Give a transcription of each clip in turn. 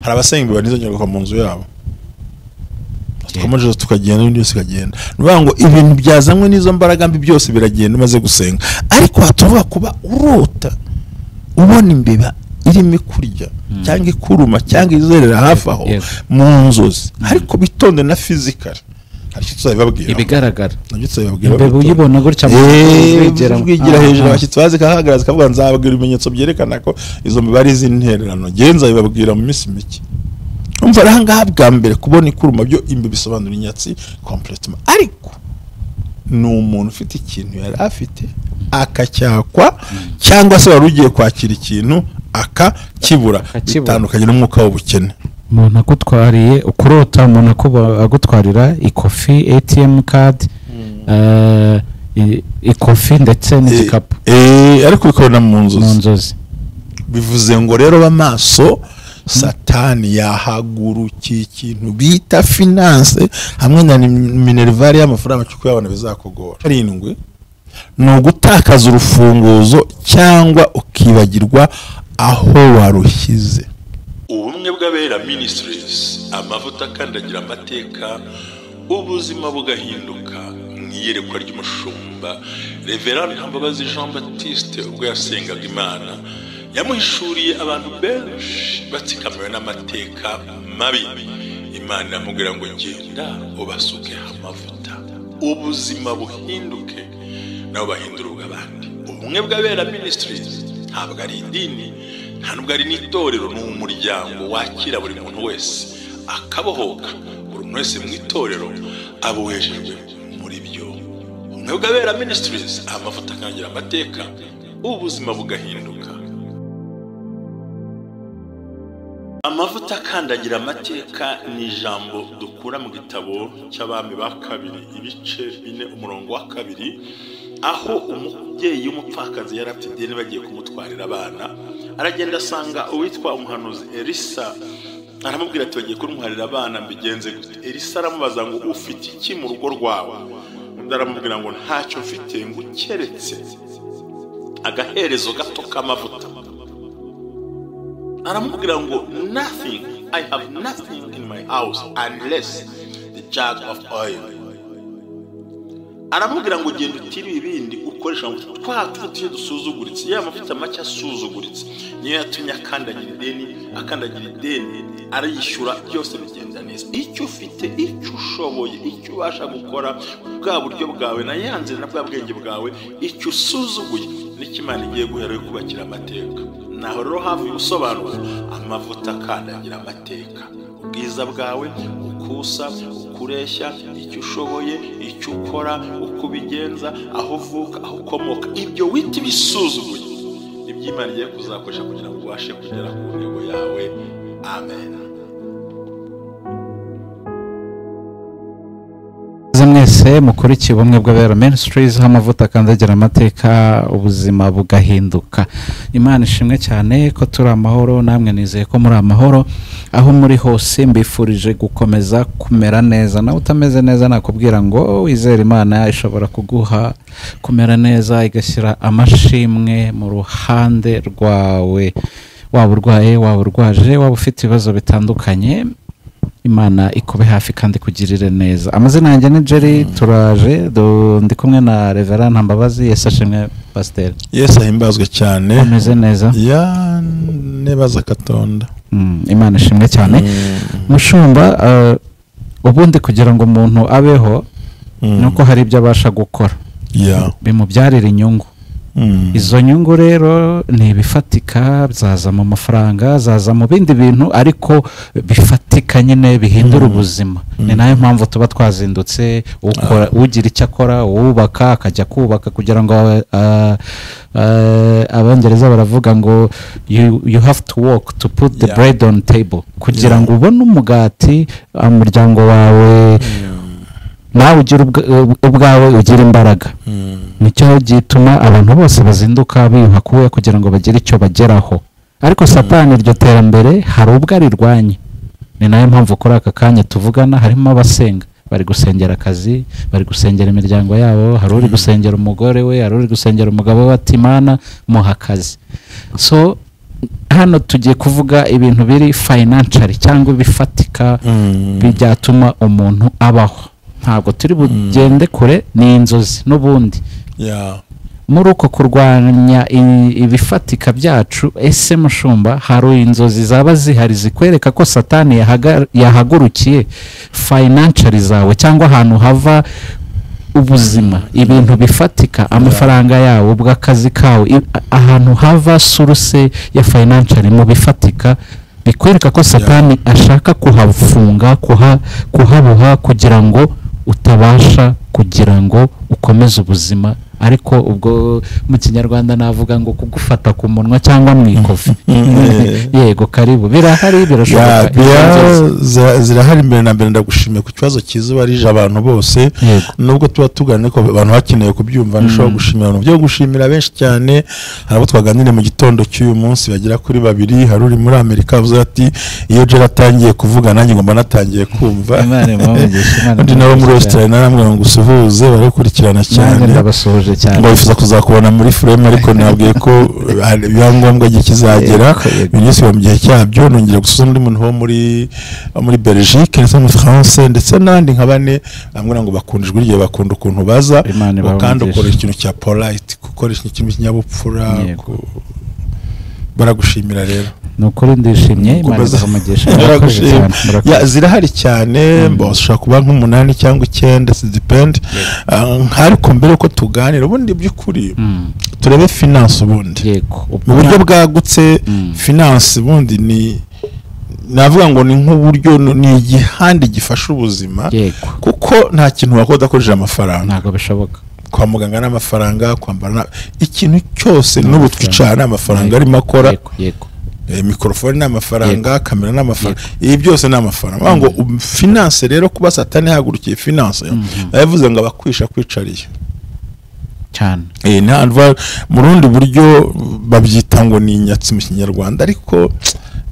Hari abasenga imbeba ntizongere mu nzu yabo, twakomeje tukagenda n'ibindi byose bikagenda. Ni ukuvuga ngo ibintu byazanywe n'izo mbaraga mbi byose biragenda umaze gusenga. Ariko hatuvuga kuba urota ubona imbeba irimo ikurya cyangwa ikuruma cyangwa izerera hafi aho mu nzozi, ariko bitonde na physical, hari icyo tuzabibabwira ibigaragara nabyo tuzabibabwira. Imbeba uyibona gutya wigira hejuru, abashyitsi bazi kahagarara zikavuga nzababwira ibimenyetso byerekana ko izo mbeba ari iz'intererano, ngewe nzabibabwira mu minsi mike. Umva aha ngaha bwa mbere kubona ikuruma byo imbeba bisobanura inyatsi complètement, ariko ni umuntu ufite ikintu yari afite akacyakwa, cyangwa se wari ugiye kwakira ikintu akakibura, bitandukanye n'umwuka w'ubukene. Umuntu agutwariye ukurota, umuntu agutwarira ikofi, ATM card, ikofi ndetse n'igikapu, ariko bikabona mu nzozi. Bivuze ngo rero b'amaso, Satani yahagurukiye ikintu bita finance hamwe na minerval y'amafaranga cyo kuyabona bizakugora. 7 ni ugutakaza urufunguzo cyangwa ukibagirwa aho warushyize. Ubumwe bw'Abera Ministries, amavuta akandagira amateka, ubuzima bugahinduka. Mu iyerekwa ry'umushumba Reverend Ntambabazi Jean Baptiste, ubwo yasengaga Imana yamuhishuriye abantu benshi batsikamiwe n'amateka mabi. Imana iramubwira ngo genda ubasuke amavuta, ubuzima buhinduke, nabo bahindura ubw'abandi. Ubumwe bw'Abera Ministries ntabwo ari idini, nta nubwo ari n'itorero, ni umuryango wakira buri muntu wese akabohoka. Buri muntu wese mu itorero abohejejwe muri byo. Ubumwe bw'Abera Ministries, amavuta akangira amateka, ubuzima bugahinduka. Amavuta akandagira amateka ni ijambo dukura mu gitabo cy'Abami ba kabiri ibice 4 umurongo wa 2, aho umubyeyi w'umupfakazi yari afite ideni bagiye kumutwarira abana, aragenda asanga uwitwa umuhanuzi Elisa, aramubwira ati bagiye kuntwarira abana mbigenze gute? Elisa aramubaza ngo ufite iki mu rugo rwawe? Undi aramubwira ngo ntacyo mfite, ngo ukeretse agaherezo gato k'amavuta. Aramubwira ngo nothing, I have nothing in my house unless the jug of oil. Aramubwira ngo genda utire ibindi ukoresha ngo twa tuvuta dusuzuguritse, ya mavuta make asuzuguritse niyo yatumye akandagira ideni, akandagira ideni arayishyura, byose bigenda neza. Icyo ufite, icyo ushoboye, icyo ubasha gukora, bwa buryo bwawe na yanze na bwa bwenge bwawe, icyo usuzuguye nicyo Imana igiye guhera yo kubakira amateka. Naho rero havuye ubusobanuro, amavuta akandagira amateka, ubwiza bwawe, ukusa, ukureshya, icyo ushoboye, icyo ukora, uko ubigenza, aho uvuka, aho ukomoka, ibyo wita ibisuzuguye nibyo Imana igiye kuzakoresha kugira ngo ubashe kugera ku ntego yawe. Amen. Mwese mukurikiye Ubumwe bw'Abera Ministries, amavuta akandagira amateka, ubuzima bugahinduka. Imana ishimwe cyane ko turi amahoro, namwe nizeye ko muri amahoro aho muri hose. Mbifurije gukomeza kumera neza. Nawe utameze neza nakubwira ngo wizere Imana ishobora kuguha kumera neza, igashyira amashimwe mu ruhande rwawe. Waba urwaye, waba urwaje, waba ufite ibibazo bitandukanye, Imana ikube hafi kandi kugirire neza. Amazina yanjye ni Jerry, turaje ndi kumwe na Reverend Ntambabazi. Yesu ashimwe Pasteur. Yesu ahimbazwe cyane. Ameze neza. Ya nebaza Katonda. Imana ishimwe cyane. Mushumba, ubundi kugira ngo umuntu abeho nuko hari ibyo abasha gukora bimubyarira inyungu. Izo nyungu rero ni ibifatika, zaza mu mafaranga, zaza mu bindi bintu, ariko bifatika nyine bihindura ubuzima. Ni nayo mpamvu tuba twazindutse, ukora ugira icyo akora, uwubaka akajya kubaka kugira ngo Abongereza baravuga ngo you have to work to put the bread on table, kugira ngo ubone umugati umuryango wawe, nawe ugira ubwawe ugira imbaraga. Nicyo gituma abantu bose bazinduka biyuha kuya kugira ngo bagire icyo bageraho. Ariko Satani iryo terambere hari ubwo arirwanya. Ni nayo mpamvu kuri aka kanya tuvugana harimo abasenga, bari gusengera akazi, bari gusengera imiryango yabo, hari uri gusengera umugore we, hari uri gusengera umugabo we ati Imana muha akazi. So Hano tugiye kuvuga ibintu biri financial cyangwa bifatika byatuma umuntu abaho. Ntabwo turi bugende kure, ni inzozi n'ubundi. Muri uko kurwanya ibifatika byacu, ese mushumba hari inzozi zaba zihari zikwereka ko Satani yahagurukiye financial zawe cyangwa ahantu hava ubuzima, ibintu bifatika, amafaranga yawe, ubw'akazi kawe, ahantu hava source ya financial mu bifatika bikwereka ko Satani ashaka kuhafunga, kuhaboha kugira ngo utabasha, kugira ngo ukomeze ubuzima? Ariko ubwo mu Kinyarwanda navuga ngo kugufata ku munwa cyangwa mu ikofi. Yego, karibu, birahari, birashoboka. Zirahari. Mbere na mbere ndagushimiye ku kibazo cyiza ubarije abantu bose, nubwo tuba tuganira ko abantu bakeneye kubyumva. Nshobora gushimira abantu byo gushimira benshi cyane. Hari abo twaganiriye mu gitondo cy'uyu munsi bagera kuri babiri. Hari uri muri Amerika avuze ati iyo Jera atangiye kuvuga nanjye ngomba natangiye kumva. Undi nawe muri Australia naramwe ngo usuhuze, barakurikirana cyane. Ngo bifuza kuzakubona muri frame, ariko nabwiye ko ibyangombwa igihe kizagera, ibintu mu gihe cyabyo. Nongera gusuza undi muntu wo muri Belgique ndetse muri France ndetse n'abandi nka bane bambwira ngo bakunda ijwi rye, bakunda ukuntu baza, kandi ukora ikintu cya polite, gukoresha ikintu cy'ikinyabupfura. Baragushimira rero. Nukuri ndishimye, Imana ibahe. Zirahari cyane, ushobora kuba nk'umunani cyangwa 9, depend. Ariko mbere ko tuganira ubundi by'ukuri turebe finance ubundi mu buryo bwagutse. Finance ubundi ni navuga ngo ni nk'uburyo, ni igihandi gifasha ubuzima, kuko nta kintu wakora udakoresheje amafaranga. Ntabwo bishoboka. Kwa muganga n'amafaranga, kwambara, ikintu cyose n'ubu twicara amafaranga arimo akora. Mikrofone n'amafaranga, kamera n'amafaranga, ibi byose n'amafaranga. Ngo finance rero, kuba Satani yahagurukiye finance, yavuze ngo abakwisha kwicariye cyane. Mu rundi buryo babyita ngo ni inyatsi mu Kinyarwanda, ariko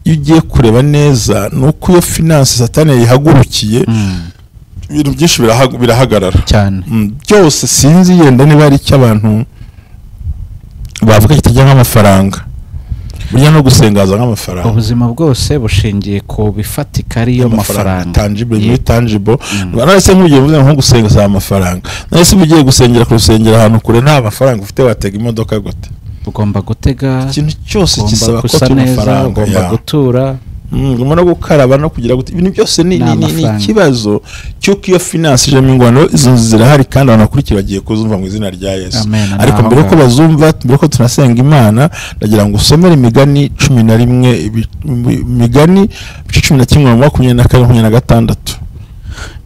iyo ugiye kureba neza nuko iyo finance Satani yahagurukiye, ibintu byinshi birahagarara cyane byose. Sinzi yenda niba ari icyo abantu bavuga kitajya nk'amafaranga, burya no gusengaza nk'amafaranga. Ubuzima bwose bushingiye ku bifatika, ariyo mafaranga, tangible ni tangible. None nk'ugiye uvuze nko gusenga za amafaranga, none se ugiye gusengera ku rusengero ahantu kure nta mafaranga ufite, watega imodoka gute? Ugomba gutega, ikintu cyose kisaba ko amafaranga, ugomba gutura, ngomba no gukaraba no kugira gute, ibintu byose ni ikibazo cy'uko iyo finance ijemo ingwano. Izo zirahari kandi abantu bakurikira bagiye kuzumva mu izina rya Yesu. Ariko mbere ko bazumva, mbere ko tunasenga Imana, ndagira ngo usomere Imigani 11, Imigani 11 24 26.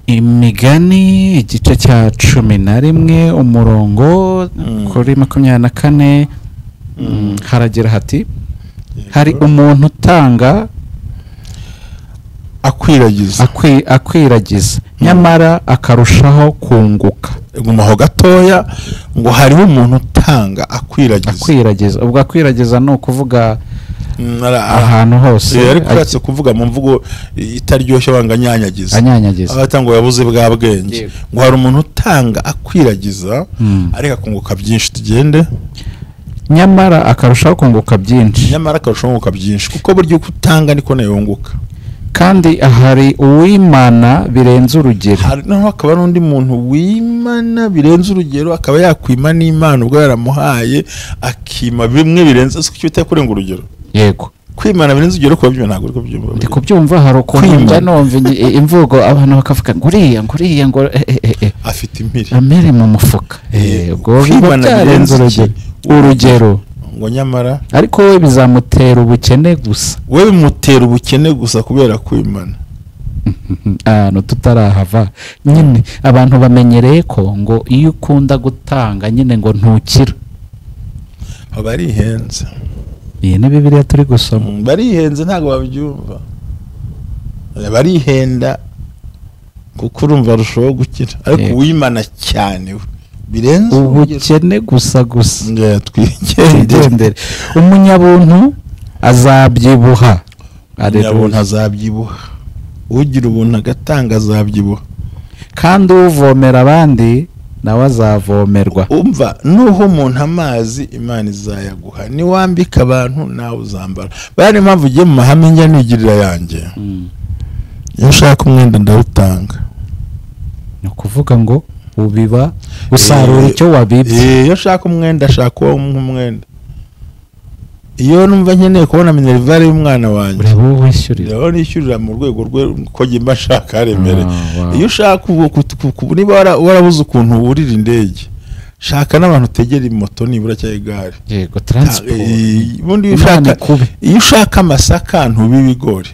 Imigani igice cya 11 umurongo kuri 24, haragira hati: hari umuntu utanga akwiragiza, nyamara akarushaho kunguka. Gumaho gatoya, ngo hariho umuntu utanga akwiragiza. Ubwo akwiragiza ni ukuvuga ahantu hose, ariko uretse kuvuga mu mvugo itaryoshye banga anyanyagiza, abatanga yabuze bwa bwenge. Ngo hari umuntu utanga akwiragiza ariko akunguka byinshi. Tugende. Nyamara akarushaho kunguka byinshi, nyamara akarushaho kunguka byinshi, kuko buryo utanga niko nayunguka. Kandi hari uwimana birenze urugero, hari naho akaba n'undi muntu wimana birenze urugero, akaba yakwima n'Imana ubwo yaramuhaye, akima bimwe birenze. Icyo bita kurenga urugero. Yego, kwimana birenze urugero kuba byo ntabwo uri kubyumva. Ndi kubyumva. Hari ukuntu njya numva imvugo abantu bakavuga ngo uriya ngo uriya ngo afite impiri, amere mu mufuka. Ubwo kwimana birenze urugero, ngo nyamara ariko we bizamutera ubukene gusa, we bimutera ubukene gusa kubera kwimana. Ahantu tutarahava nyine abantu bamenyereye ko ngo iyo ukunda gutanga nyine ngo ntukira, barihenze. Iyi ni Bibiliya turi gusoma. Barihenze, ntabwo babyumva, barihenda kuko urumva arushaho gukira. Ariko uwimana cyane birenze ubukene gusa gusa. Twigendere. Umunyabuntu azabyibuha, umunyabuntu azabyibuha, ugira ubuntu agatanga azabyibuha, kandi uvomera abandi nawe azavomerwa. Umva, nuho umuntu amazi Imana izayaguha, niwambika abantu nawe uzambara. Bari impamvu ugiye mu mahame njya nigirira yanjye. Iyo ushaka umwenda ndawutanga. Ni ukuvuga ngo ubiba usarura icyo wabibye. Iyo ushaka umwenda ashaka uwo umwenda. Iyo numva nkeneye kubona minerval y'umwana wanjye, ureba uwo wishyurira. Rero nishyurira mu rwego rwe ko njye nshaka remere. Iyo ushaka niba warabuze ukuntu wurira indege, shaka n'abantu utegera moto nibura cyangwa igare. Yego, transport. Ubundi iyo ushaka amasaka ntubi ibigori,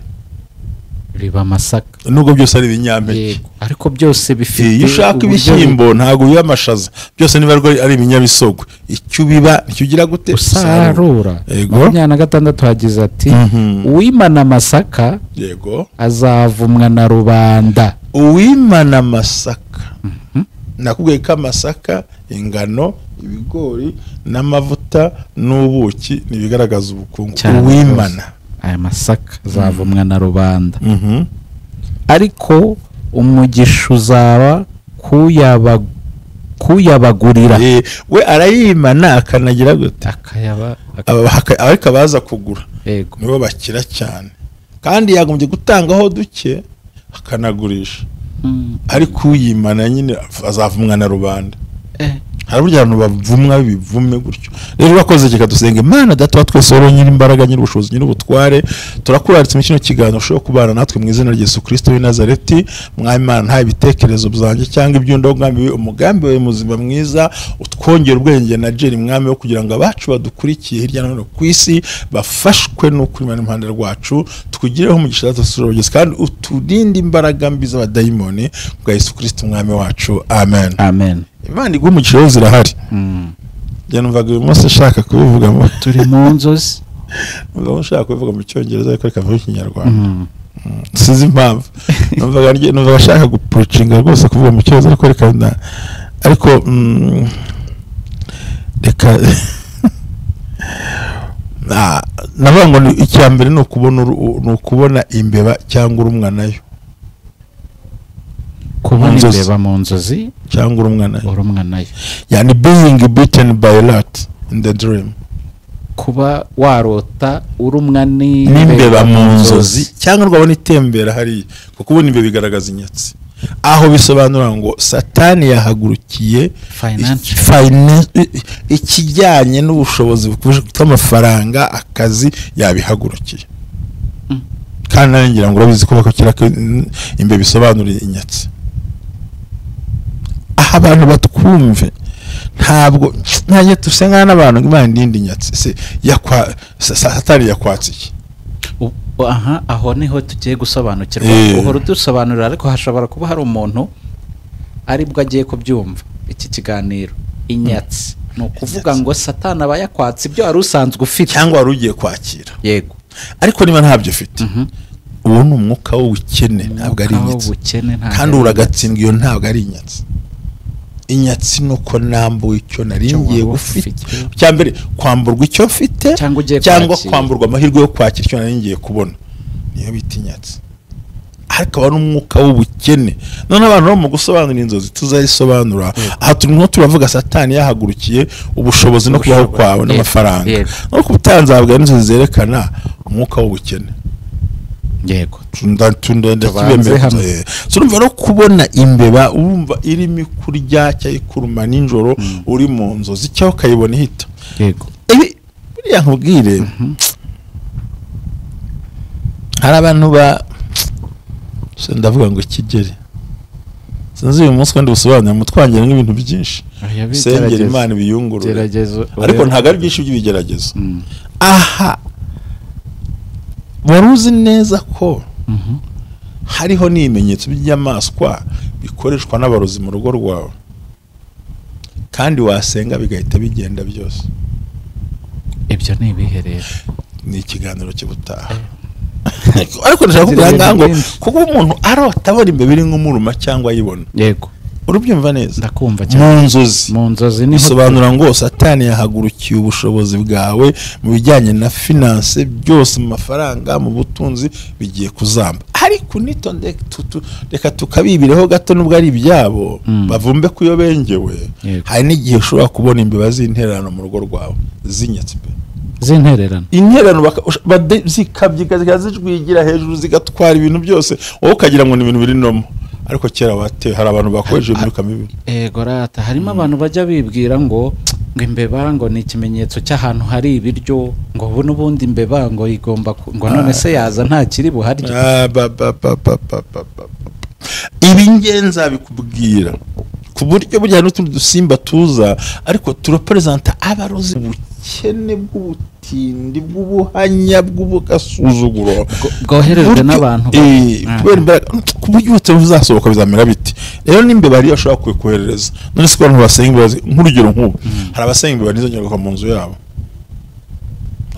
biba amasaka, nubwo byose ari ibinyampeke, ariko byose bifite. Iyo ushaka ibishyimbo ntabwo biba amashaza, byose niba ari ibinyabisogwe. Icyo ubiba nicyo ugira gute usarura. 26 hagize ati uwimana amasaka, yego, azavumwa na rubanda. Uwimana amasaka, nakubwiye ko amasaka, ingano, ibigori n'amavuta n'ubuki nibigaragaza ubukungu. Uwimana aya masaka azavumwa na rubanda, ariko umugisha uzaba kuyabagurira. We arayimana akanagira gute, ariko abaza kugura nibo bakira cyane, kandi yagombye gutangaho duke akanagurisha. Ariko uyimana nyine azavumwa na rubanda. Hari burya abantu bavumwa bivume gutyo. Rero urakoze, reka dusenga Imana Data wa twese wari nyiri imbaraga, nyiri ubushobozi, nyiri ubutware. Turakuraritse mu kino kiganiro ushobora kubana natwe mu izina rya Yesu Kristo w'i Nazareti. Mwami Imana, nta ibitekerezo byanjye cyangwa ibyundo mwami, umugambi wawe muzima mwiza utwongera ubwenge na jeri mwami, wo kugira ngo abacu badukurikiye hirya no hino ku isi bafashwe n'ukuri Imana impande rwacu, tukugireho umugisha Data wa kandi uturinde imbaraga mbi z'abadayimoni bwa Yesu Kristo mwami wacu. Amen. Amen. Imana iguha umugisha, zirahari. Njye numvaga uyu munsi nshaka kubivuga mu turi mu nzozi, numvaga nshaka kubivuga mu Cyongereza ariko reka mvuge Ikinyarwanda. Sinzi impamvu numvaga nshaka gupreachinga rwose kuvuga mu Cyongereza, ariko reka ariko reka navuga ngo icya mbere ni ukubona imbeba cyangwa urumwa nayo. Kubona imbeba mu nzozi cyangwa urumwa nayo, urumwa nayo, yani being beaten by a rat in the dream, kuba warota urumwa n'imbeba mu nzozi cyangwa rwabona itembera hariya, kuko ubona imbeba bigaragaza inyatsi. Aho bisobanura ngo Satani yahagurukiye ikijyanye n'ubushobozi bw'amafaranga, akazi yabihagurukiye. Kandi nawe ngira ngo urabizi ko bakakira imbeba bisobanura inyatsi. Aha abantu batwumve, ntabwo ntajye dusenga n'abantu ngo Imana ndinde inyatsi. Se yakwa Satani yakwatse iki? Aha aho niho tugiye gusobanukirwa. Uhora udusobanurira, ariko hashobora kuba hari umuntu aribwo agiye kubyumva iki kiganiro. Inyatsi ni ukuvuga ngo Satani aba yakwatse ibyo wari usanzwe ufite cyangwa wari ugiye kwakira. Yego, ariko niba ntabyo ufite, uwo ni umwuka w'ubukene, ntabwo ari inyatsi. Kandi uragatsindwa, iyo ntabwo ari inyatsi. Inyatsi nuko nambuwe icyo nari ngiye gufite. Icya mbere kwamburwa icyo mfite, cyangwa kwamburwa amahirwe yo kwakira icyo nari ngiye kubona, niyo bita inyatsi. Ariko aba n'umwuka w'ubukene. None abantu bo mu gusobanura inzozi tuzayisobanura. Aha turimo turavuga Satani yahagurukiye ubushobozi no kubaho kwawe n'amafaranga. No kubutanzabwa n'inzozi zerekana umwuka w'ubukene. Yego, urumva no kubona imbeba urumva irimo kurya cyangwa ikuruma nijoro uri mu nzozi cyangwa ukayibona ihita. Yego, buriya nkubwire, hari abantu ba ndavuga ngo ikigeri, sinzi uyu munsi kandi busobanura mutwangira nk'ibintu byinshi, sengera Imana ibiyungurure, ariko ntabwo ari byinshi by'ibigeragezo. Aha wari uzi neza ko hariho n'ibimenyetso by'inyamaswa bikoreshwa n'abarozi mu rugo rwawe, kandi wasenga bigahita bigenda byose. Ibyo ni ibihe rero? Ni ikiganiro cy'ubutaha. Ariko ndashaka kuvuga ngo kuko umuntu arota abona imbeba iri nk'umuruma cyangwa ayibona, yego, Urubyumva neza? Ndakumva cyane. Mu nzozi. Mu nzozi niho bisobanura ngo Satani yahagurukiye ubushobozi bwawe mu bijyanye na finance byose, mu mafaranga, mu butunzi bigiye kuzamba. Ariko nitonde, reka tukabibireho gato nubwo ari ibyabo, bavumbe kuyo bengewe. Hari n'igihe ushobora kubona imbeba z'intererano mu rugo rwawe zinyatse pe. Z'intererano. Intererano zikabyiga zijwigira hejuru zigatwara ibintu byose, wowe ukagira ngo ni ibintu biri nomo. Ariko kera bate hari abantu bakoresheje imyuka mibi. Ego rata, harimo abantu bajya bibwira ngo imbeba ngo ni ikimenyetso cy'ahantu hari ibiryo, ngo ubu n'ubundi imbeba ngo igomba ngo none se yaza nta kiri buharye. Ibi ngenza bikubwira ku buryo burya n'utundi dusimba tuza, ariko turepresenta abarozi ubukene bw'ubutindi bw'ubuhanya bw'ubugasuzuguro bwoherejwe n'abantu kubera imbaraga, ku buryo uzasohoka bizamera biti. Rero n'imbeba ariyo ashobora kukoherereza. None se abantu basenga imbeba, nk'urugero nk'ubu hari abasenga imbeba ntizongere mu nzu yabo,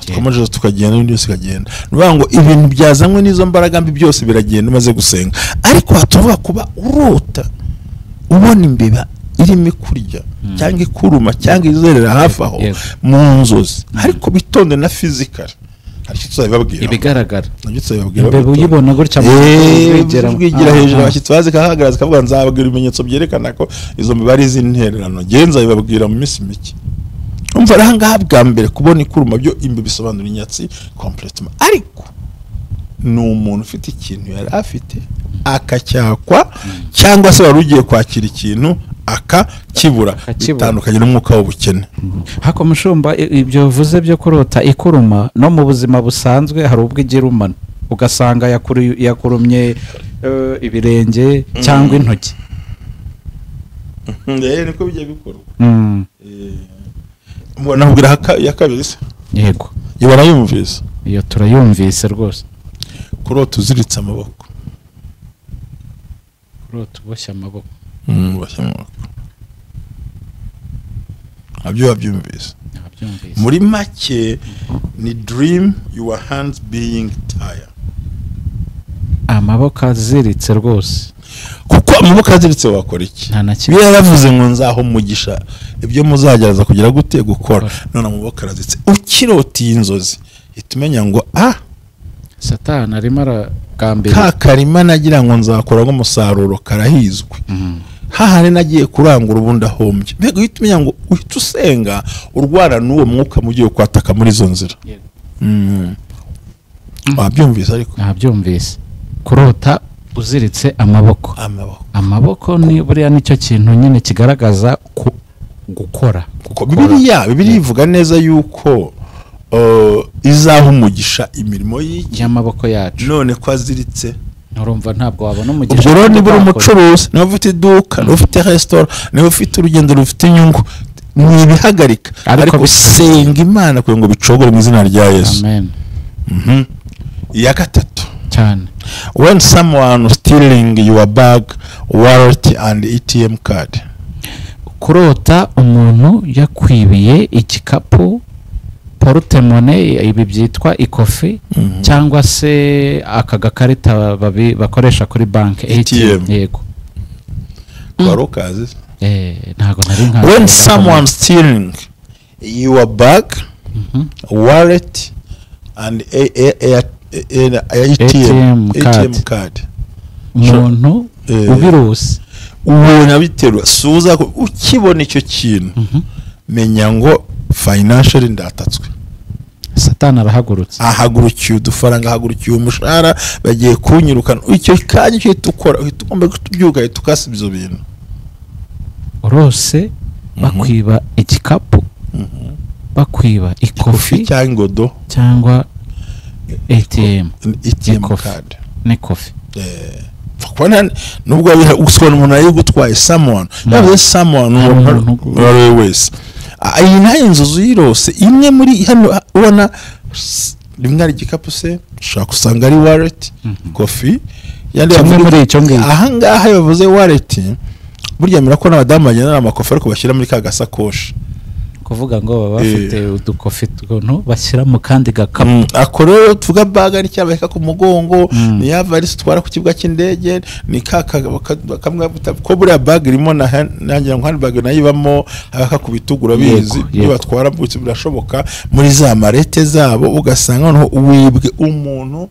tukomeje tukagenda n'ibindi byose bikagenda. Ni ukuvuga ngo ibintu byazanywe n'izo mbaraga mbi byose biragenda umaze gusenga. Ariko hatuvuga kuba urota ubona imbeba irimo ikurya cyangwa ikuruma cyangwa izerera hafi aho mu nzozi, ariko bitonde na physical hari icyo tuzabibabwira, ibigaragara nabyo tuzabibabwira. Imbeba uyibona gutya wigira hejuru, abashyitsi bazi kahagarara zikavuga nzababwira ibimenyetso byerekana ko izo mbeba ari iz'intererano, ngenza bibabwira mu minsi mike. Umva aha ngaha bwa mbere kubona ikuruma byo imbeba bisobanura inyatsi complètement, ariko ni umuntu ufite ikintu yari afite akacyakwa, cyangwa se wari ugiye kwakira ikintu akakibura, bitandukanye n'umwuka w'ubukene. Hako mushumba, ibyo uvuze byo kurota ikuruma no mu buzima busanzwe hari ubwo igirumana ugasanga yakurumye ibirenge cyangwa intoki. Niko bijya bikorwa. Mbona ubwira ya kabiri se? Yego. Iyo barayumvise. Iyo turayumvise rwose. Kurota uziritse amaboko. Kurota uboshye amaboko. Uboshye amaboko. Abyo wabyumvise. Muri make ni dream your hands being tired. Amaboko aziritse rwose. Kuko amaboko aziritse wakora iki? Bibiliya yaravuze ngo nzaho umugisha ibyo muzagerageza kugira gute gukora. None amaboko arazitse. Ukirota iyi nzozi itumenya ngo Satani arimo aragambira. Ka karima nagira ngo nzakora nk'umusaruro karahizwe. Hahane nagiye kurangura ubundi ahombye. Mbega uhita umenya ngo uhita usenga urwana n'uwo mwuka mugiye kwataka muri izo nzira. Wabyumvise ariko? Nabyumvise. Kurota uziritse amaboko. Amaboko ni buriya nicyo kintu nyine kigaragaza gukora. Kuko Bibiliya ivuga neza yuko izaha umugisha imirimo y'amaboko yacu. None ko aziritse nturumva ntabwo wabona umugisha. Ubwo rero niba uri umucuruzi, niba ufite iduka, niba ufite restaurant, niba ufite urugendo rufite inyungu, ntibihagarika, ariko senga Imana kugira ngo bicogore mu izina rya Yesu. Amen. Iya gatatu cyane, when someone stealing your bag, wallet and ATM card. Kurota umuntu yakwibiye igikapu, porte-monnaie, ibi byitwa ikofi, cyangwa se aka gakarita bakoresha kuri banki ATM. Yego. Warokazi? Ntago nari nka. When someone stealing your bag, wallet and ATM card. Umuntu ubirose ubona biterwa suza ukibona icyo kintu, menya ngo financially ndatatswe. Satani arahagurutse. Ahagurukiye udufaranga, ahagurukiye umushahara, bagiye kunyirukana. Icyo kanya icyo tukora uhita ugomba kutubyuka tukasiba ibyo bintu. Urose bakwiba igikapu, bakwiba ikofi cyangwa ingodo cyangwa ATM card n'ikofi. Nubwo usubona umuntu ari gutwaye someone, yavuze someone uwo wese. Iyi nayo inzu yirose imwe muri hano ubona rimwe ari igikapu se ushobora gusanga ari wallet, kofi, kimwe muri icyo ngicyo. Aha ngaha bavuze wallet, burya mera ko n'abadamu bagendana amakofi ariko bashyira muri ka gasakoshi. Kuvuga ngo baba bafite udukofi tuntu bashyira mu kandi gakapu. Ako rero tuvuga bag ari cyabaheka ku mugongo, ni ya valise utwara ku kibuga cy'indege, ni kamwe ko buriya bag irimo nangira ngo handbag nayo ibamo abaka ku bitugu urabizi, iyo batwara birashoboka muri za marete zabo, ugasanga noneho wibwe umuntu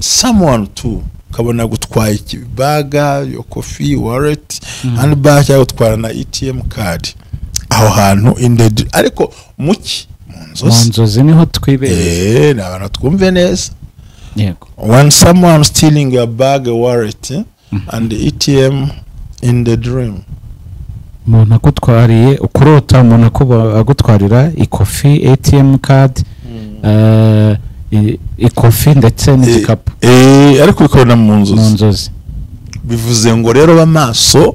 someone to ukabona gutwaye ikibaga, yo coffee, wallet, handbag cyangwa gutwara na ATM card aho hantu indedi. Ariko muki mu nzozi niho twibereye. N'abantu twumve neza. Yego. When someone stealing your bag, wallet and the ATM in the dream. Umuntu akutwariye ukurota, umuntu agutwarira ikofi, ATM card, ikofi ndetse n'igikapu. Ariko bikabona mu nzozi. Bivuze ngo rero b'amaso,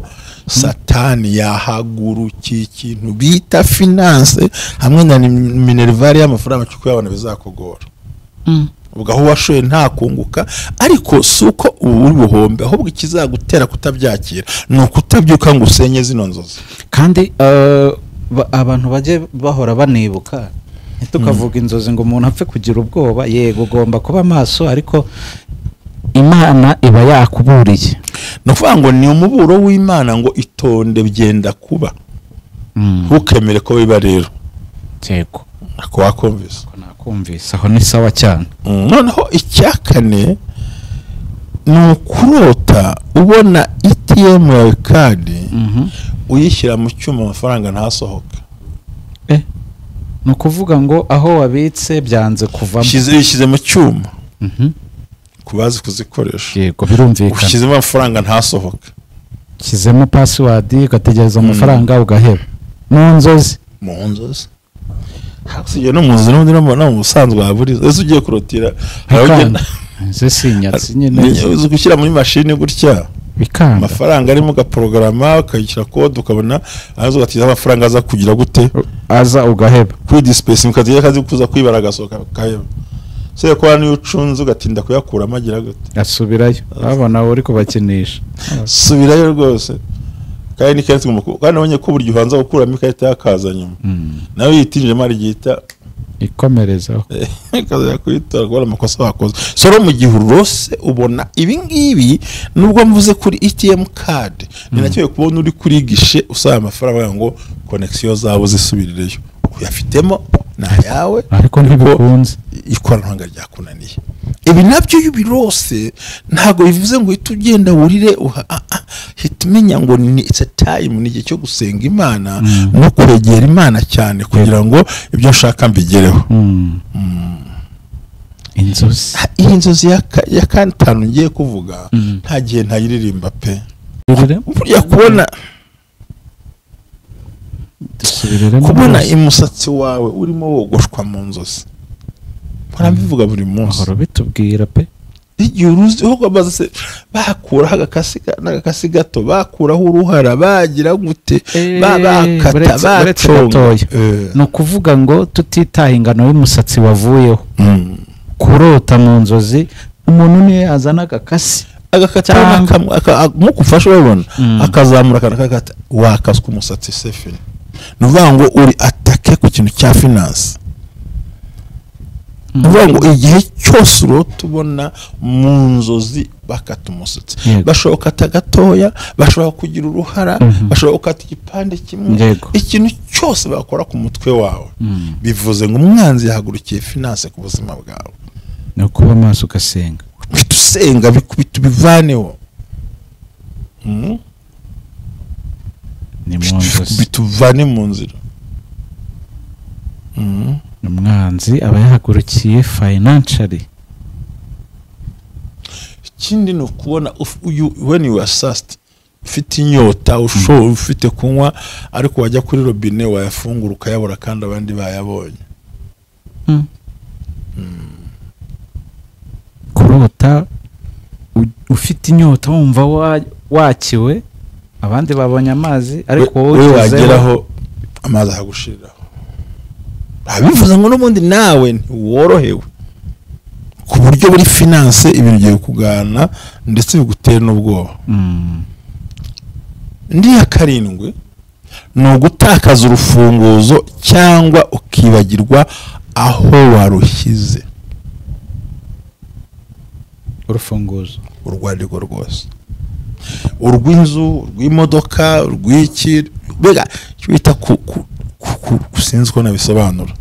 Satani yahagurukiye ikintu bita finance hamwe na minerval y'amafaranga cyo kuyabona bizakugora. Ubwo aho washoye nta kunguka, ariko si uko uri buhombe, ahubwo ikizagutera kutabyakira ni ukutabyuka ngo usenye zino nzozi. Kandi abantu bajye bahora banibuka, ntitukavuga inzozi ngo umuntu apfe kugira ubwoba. Yego ugomba kuba maso, ariko Imana iba yakuburiye. No kuvuga ngo ni umuburo w'Imana ngo itonde byenda kuba. Ntukemere ko biba rero. Yego. Ako wakumvise. Ko nakumvise aho ni sawa cyane. Noneho icyakane ni ukurota ubona ATM yawe card uyishyira mu cyuma amafaranga ntasohoke. Ni ukuvuga ngo aho wabitse byanze kuvamo. Ushyize mu cyuma. Kubazi kuzikoresha. Yego birumvikana. Ushyizemo amafaranga ntasohoke. Ushyizemo password ugategereza amafaranga ugaheba. Mu nzozi. Mu nzozi. Hakusiye no mu nzozi n'undi no mu busanzwe waburiza. Ese ugiye kurotira haragenda. Nze sinyatsi nyine. Uzi gushyira muri machine gutya. Bikanga. Amafaranga arimo gaprograma ukayishyira code ukabona azo ugatiza amafaranga aza kugira gute? Aza ugaheba. Kuri dispace mukaziye kazi kuza kwibara gasohoka kaheba. Se ko niyo ucunze ugatinda kuyakuramo agira gute? Asubirayo. Babona uri kubakinisha. Subirayo rwose. Kandi ni kenshi ngomba kandi nabonye ko buryo uhanza gukuramo ikarita yakaza nyuma. Nawe yitinje mari gihita ikomerezaho. Kaza kuyitora kubera amakosa wakoze. So mu gihe urose ubona ibi ngibi nubwo mvuze kuri ATM card, ni nacyo kubona uri kuri gishe usaba amafaranga ngo connection zabo zisubirireyo. Uyafitemo na yawe ariko ntibikunze, ikoranabuhanga ryakunaniye. Ibi nabyo yubirose ntago bivuze ngo uhite ugenda wurire, hita umenya ngo ni it's a time, ni igihe cyo gusenga Imana no kwegera Imana cyane kugira ngo ibyo nshaka mbigereho. Inzozi, iyi nzozi ya kantanu ngiye kuvuga nta gihe ntayiririmba pe. Burya kubona umusatsi wawe urimo wogoshwa mu nzozi, mbivuga buri munsi, ahora bitubwira pe. Igihe uruzi aho baze bakuraho n'agakasi gato, bakuraho uruhara, bagira gute, bakata baconga. Ni ukuvuga ngo tutitaye ingano y'umusatsi wavuyeho, kurota mu nzozi umuntu niyo yazana agakasi agakata nk'uko ufashe urabona akazamura akakata, wakaswa umusatsi sefini. Ni ukuvuga ngo uri atake ku kintu cya finance. Ni ukuvuga ngo igihe cyose urota ubona mu nzozi bakata umusatsi, bashobora gukata gatoya, bashobora kugira uruhara, bashobora gukata igipande kimwe, ikintu cyose bakora ku mutwe wawe bivuze ngo umwanzi yahagurukiye finance ku buzima bwawe. Ni ukuba maso ugasenga, bitusenga bitubivaneho, bituvane mu nzira. Umwanzi aba yahagurukiye financially. Ikindi ni ukubona when you are thirsty, ufite inyota, ufite kunywa, ariko wajya kuri robine wayafungura ukayabura kandi abandi bayabonye. Kurota ufite inyota wumva wakiwe, abandi babonye amazi ariko wowe wageraho amazi ahagushiriraho. Abivuze ngo n'ubundi nawe ntiworohewe ku buryo buri finance, ibintu bigiye kugana ndetse bigutera n'ubwoba. Indi ya karindwi ni ugutakaza urufunguzo cyangwa ukibagirwa aho warushyize. Urufunguzo urwo ari rwo rwose, urw'inzu, urw'imodoka, urw'iki, mbega icyo bita sinzi uko nabisobanura.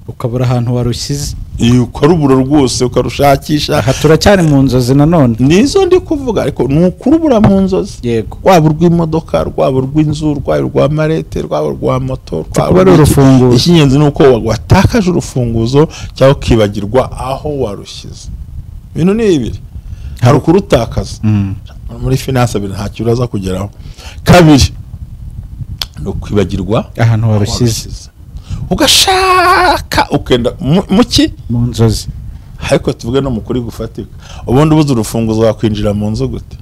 Ukabura ahantu warushyize, ukarubura rwose, ukarushakisha. Aha turacyari mu nzozi nanone. Nizo ndi kuvuga, ariko ni ukurubura mu nzozi. Yego. Rwaba urw'imodoka, rwaba urw'inzu, rwaba urwa marete, rwaba urwa moto, rwaba ari urufunguzo. Icy'ingenzi ni uko watakaje urufunguzo cyangwa ukibagirwa aho warushyize. Ibintu ni bibiri, hari ukurutakaza muri finance abiri ntacyo uraza kugeraho. Kabiri ni ukwibagirwa ahantu warushyize, ugashaka ukenda muki mu nzozi. Ariko tuvuge no mukuri gufatika, ubundi ubuze urufunguzo wakwinjira mu nzu gute?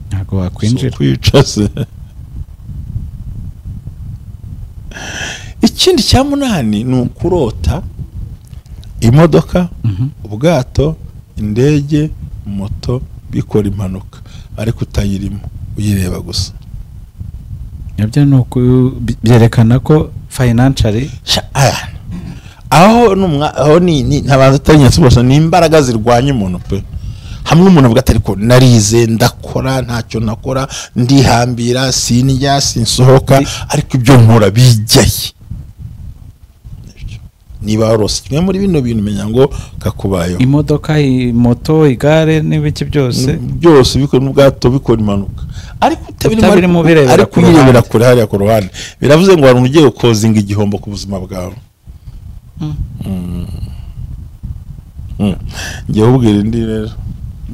Ntabwo wakwinjira. Kwica se. Ikindi cya munani ni ukurota imodoka, ubwato, indege, moto bikora impanuka ariko utayirimo, uyireba gusa. Nabyo ni byerekana ko financially aho aho ni ntabanza atari bose, ni imbaraga zirwanya umuntu pe. Hamwe umuntu avuga ati ariko narize, ndakora, ntacyo nakora, ndihambira, sinjya, sinsohoka, ariko ibyo nkora bijyaye. Niba warose kimwe muri bino bintu, menya ngo kakubayeho. Imodoka, moto, igare n'ibiki byose byose bikora n'ubwato bikora impanuka, ariko utabirimo, ariko uyirebera kure hariya ku ruhande. Biravuze ngo hari ugiye gukozinga igihombo ku buzima bwawe. Ngiye kubwira indi rero.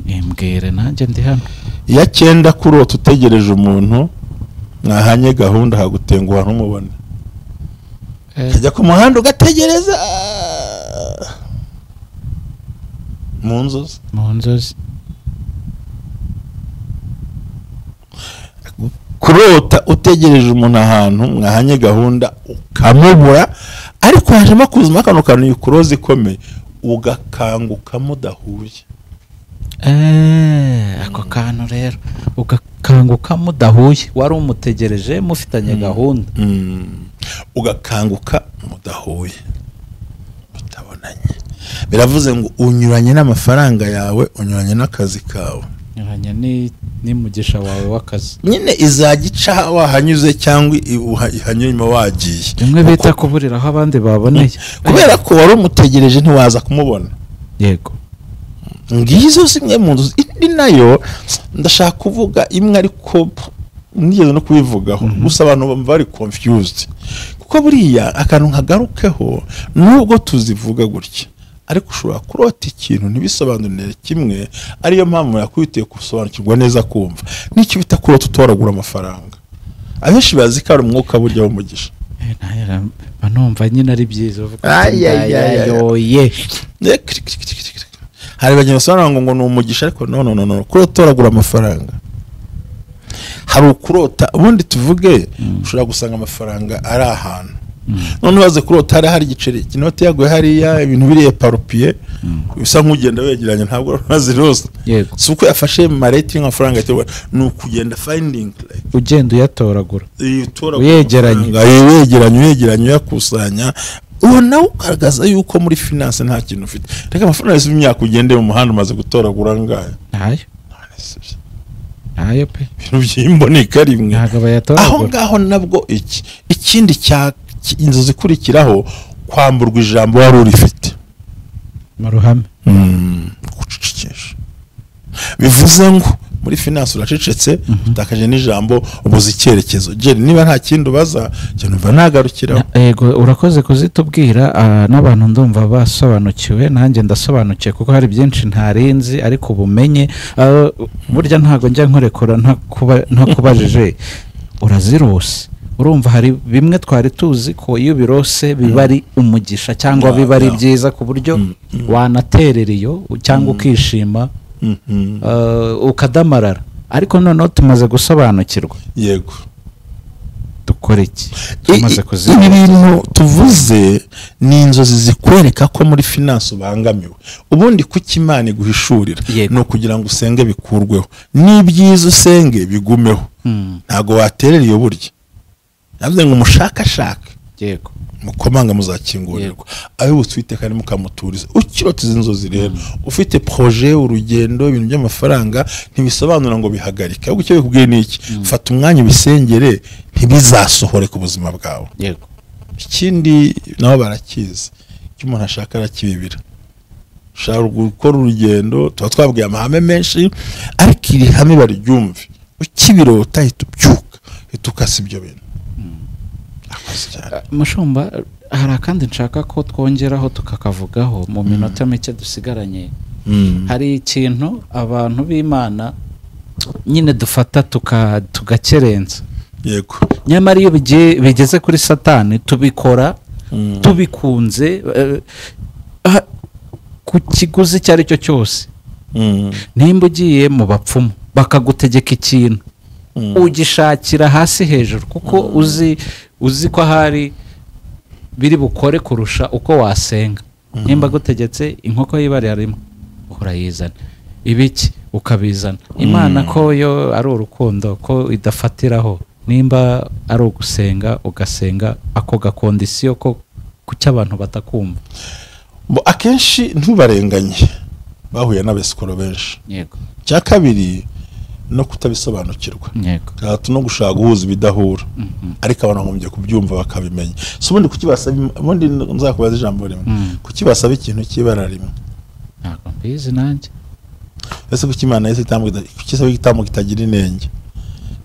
Mbwire nanjye ndi hano. Iya cyenda, kurota utegereje umuntu mwahanye gahunda hagutenguha ntumubone. Kajya ku muhanda ugategereza mu nzozi. Mu nzozi. Kurota utegereje umuntu ahantu mwahanye gahunda ukamubura, ariko hajemo kuzuma kano kantu ikuroza ikomeye, ugakanguka mudahuye. Ako kantu rero, ugakanguka mudahuye, wari umutegereje mufitanye gahunda. Ugakanguka mudahuye, mutabonanye. Biravuze ngo unyuranye n'amafaranga yawe, unyuranye n'akazi kawe, unyuranye n'umugisha wawe w'akazi. Nyine izajya ica wahanyuze cyangwa ihanyuma wagiye. Bimwe bita kuburira aho abandi baboneye, kubera ko wari umutegereje ntiwaza kumubona. Yego. Ngizo zimwe mu nzozi. Indi nayo ndashaka kuvuga imwe, ariko nigeze no kubivugaho, gusa abantu bari confused, kuko buriya akantu nkagarukeho nubwo tuzivuga gutya, ariko ushobora kurota ikintu ntibisobanurire kimwe. Ariyo mpamvu yakwitiye gusobanukirwa neza kumva n'icyo bita kurota utoragura amafaranga. Abenshi bazi ko ari umwuka burya w'umugisha. Numva nyine ari byiza uvuga. Hari bagiye basobanura ngo ni umugisha, ariko no no no, kurota utoragura amafaranga. Hari ukurota ubundi tuvuge ushobora gusanga amafaranga ari ahantu, none ubaze kurota hari igiceri, inoti yaguye hariya, ibintu biriye parupiye, bisa nk'ugenda wegeranye, ntabwo urazi. Si uko yafashe mareti y'amafaranga, ni ukugenda finding like ugenda uyatoragura, uyegeranye, uyegeranye, uyakusanya. Uwo nawe ugaragaza yuko muri finance nta kintu ufite. Reka amafaranga yose y'imyaka ugende mu muhanda umaze gutoragura angahe? Ntayo. Ntayo pe. Ibintu by'imboneka rimwe. Aho ngaho nabwo iki ikindi cya inzozi ikurikiraho, kwamburwa ijambo wari urifite mu ruhame. Gucecekesha bivuze ngo muri finance uracecetse, utakaje n'ijambo, ubuze icyerekezo. Jeri niba nta kindi ubaza, cyo numva nagarukiraho. Yego, urakoze kuzitubwira, n'abantu ndumva basobanukiwe, nanjye ndasobanukiwe kuko hari byinshi ntarinzi ariko ubumenye. Burya ntago njya nkurekura ntakubajije. Urazirose. Urumva hari bimwe twari tuzi ko iyo birose biba ari umugisha cyangwa biba ari byiza ku buryo wanaterera iyo cyangwa ukishima, ukadamarara, ariko noneho tumaze gusobanukirwa. Yego. Dukora iki? Tumaze kuzibona. Ibi bintu tuvuze ni inzozi zikwereka ko muri finance ubangamiwe. Ubundi kuki Imana iguhishurira ni ukugira ngo usenge bikurweho, n'ibyiza usenge bigumeho. Ntago waterera iyo burya. Yavuze ngo mushakashake. Yego. Mukomanga muzakingurirwa. Ayo Uwiteka ni mukamuturiza. Ukirota izi nzozi rero ufite projet, urugendo, ibintu by'amafaranga, ntibisobanura ngo bihagarike. Ahubwo icyo bikubwiye ni iki? Fata umwanya ubisengere ntibizasohore ku buzima bwawe. Yego. Ikindi nabo barakizi, icyo umuntu ashaka arakibibira. Ushaka gukora urugendo, tuba twabwiye amahame menshi, ariko iri hame baryumve. Ukibirota hita ubyuka, hita ukasa ibyo bintu. Mushumba, hari akandi nshaka ko twongeraho tukakavugaho mu minota mike dusigaranye. Hari ikintu abantu b'Imana nyine dufata tugakerenza. Yego. Nyamara iyo bigeze kuri Satani tubikora tubikunze ku kiguzi icyo ari cyo cyose. Nimba ugiye mu bapfumu bakagutegeka ikintu, ugishakira hasi hejuru kuko uzi ko ahari biri bukore kurusha uko wasenga. Nimba gutegetse inkoko y'ibara rimwe urayizana, ibiki ukabizana. Imana ko yo ari urukundo, ko idafatiraho. Nimba ari ugusenga ugasenga ako gakondisiyo ko kuki abantu batakumva. Akenshi ntubarenganye, bahuye n'abesikoro benshi. Yego. Cya kabiri no kutabisobanukirwa. Yego. Gatatu no gushaka guhuza ibidahura. Ariko abantu bagombye kubyumva bakabimenya. So ubundi kuki basaba, ubundi nzakubaza ijambo rimwe. Kuki basaba ikintu cy'ibara rimwe? Ntabwo mbizi nanjye. Ese kuki Imana yise itambo, kuki isaba igitambo kitagira inenge?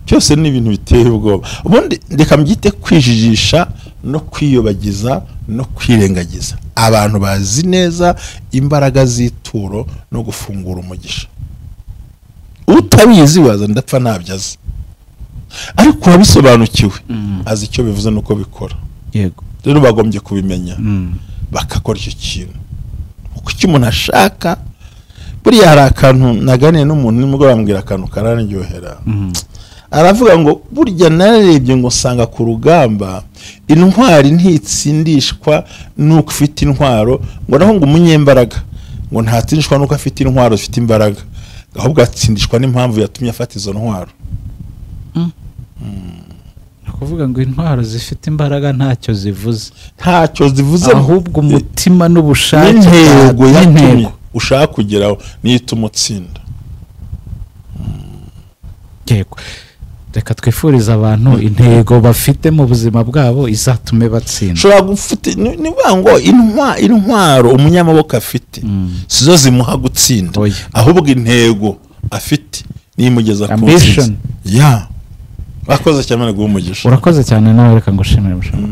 Byose ni ibintu biteye ubwoba. Ubundi reka mbyite kwijijisha no kwiyobagiza no kwirengagiza. Abantu bazi neza imbaraga z'ituro no gufungura umugisha. Utabizi waza ndapfa ntabyo azi, ariko wabisobanukiwe azi icyo bivuze nuko bikora. Yego. Rero bagombye kubimenya bakakora icyo kintu uko icyo umuntu ashaka. Buriya hari akantu naganiye n'umuntu nimugoroba ambwira akantu karandyohera. Aravuga ngo burya narebye ngo nsanga ku rugamba intwari ntitsindishwa nuko ufite intwaro, ngo naho ngo umunyembaraga ngo ntatsindishwa nuko afite intwaro zifite imbaraga, ahubwo atsindishwa n'impamvu yatumye afata izo ntwaro. Kuvuga ngo intwaro zifite imbaraga ntacyo zivuze, ntacyo zivuze, ahubwo umutima n'ubushake n'intego yatumye ushaka kugeraho niyo ituma utsinda. Yego. Reka twifurize abantu intego bafite mu buzima bwabo izatume batsinda. Ushobora gufite niba ngo intwaro umunyamaboko afite sizo zimuha gutsinda, ahubwo intego afite nimugeza ku ntsinzi. Ya. Urakoze cyane guha umugisha. Urakoze cyane nawe, reka ngushimire mushumba.